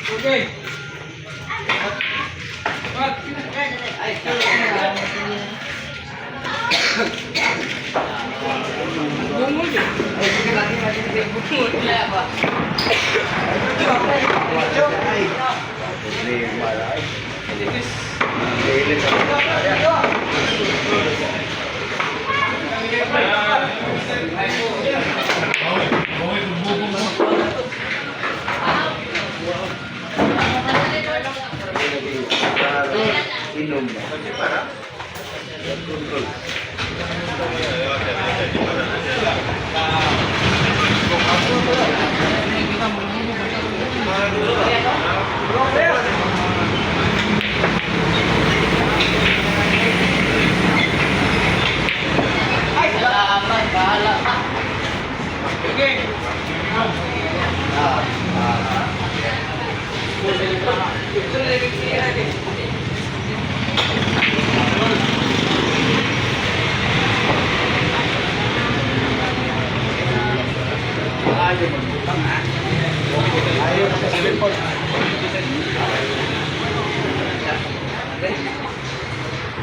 Okay. Pat. Bungol yun. Problema ay. It is. Dili. Inom ba? Control. Okay.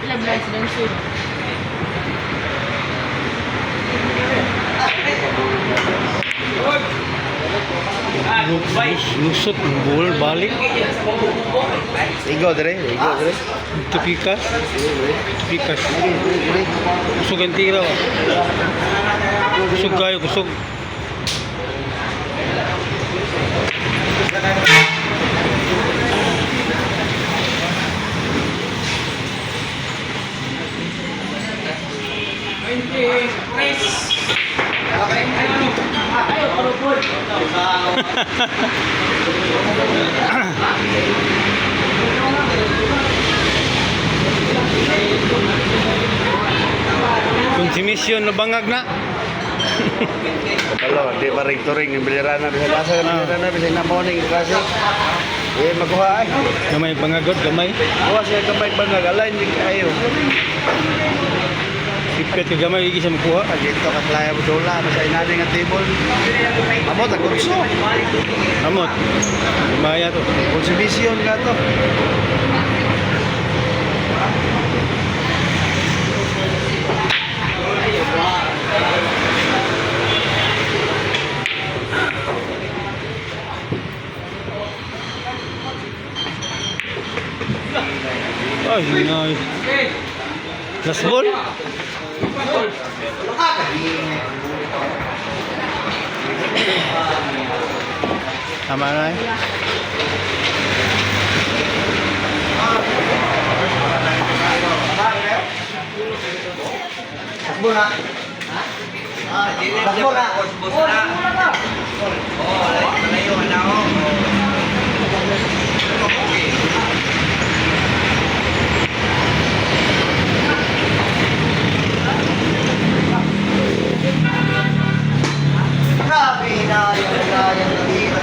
Ilang lines lang siya. Lusot, bul, balik. Igo dire, igo dire. Tupikas. Tupikas. Kusog ang tira ba? Kusog kayo, kusog. 23. Konsumisyon na bangag na. Kabalo, di ba ring turing yung bilirana bisag asa ka bilirana bisag na morning klase. Eh makuha ay. Gamay bangagot, gamay. Kuha siya gamay bangag alain di kayo. Sipit ka gamay, hindi siya makuha. Pag dito ka playa Budula, basta inani nga table. Amot ang kurso. Amot. Lumaya to. Consumption nga to. Ay, nay. Okay. Last ball? Tama na eh. Takbo na. Takbo na. Grabe na yung kaya na dito.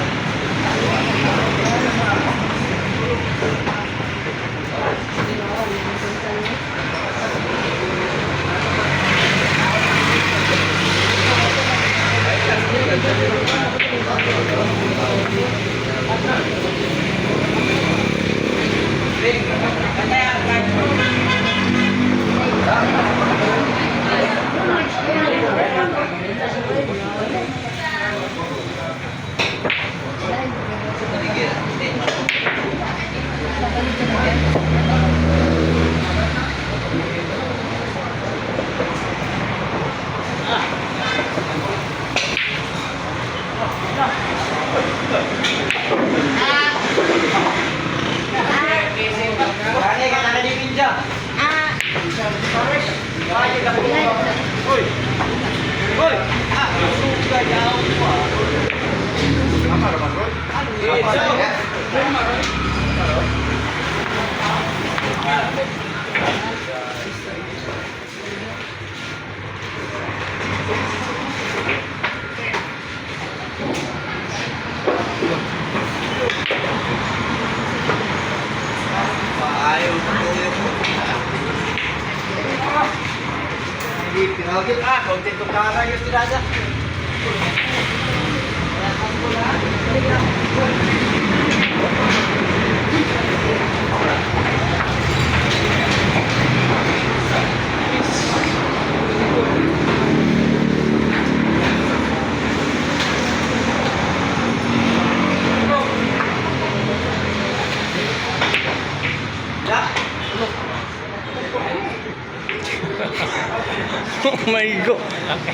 Maigo.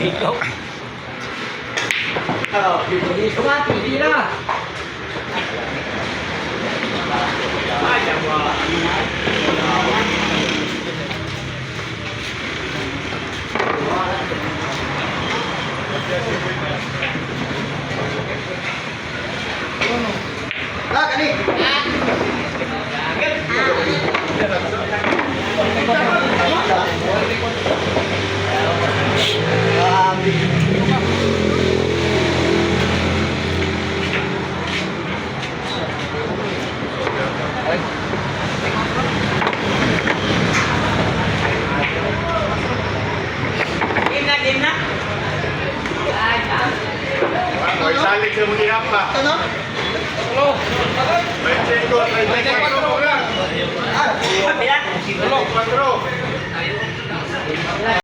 Ikaw. Hindi na. Game na, game na. May salig sa mga pa. Ano?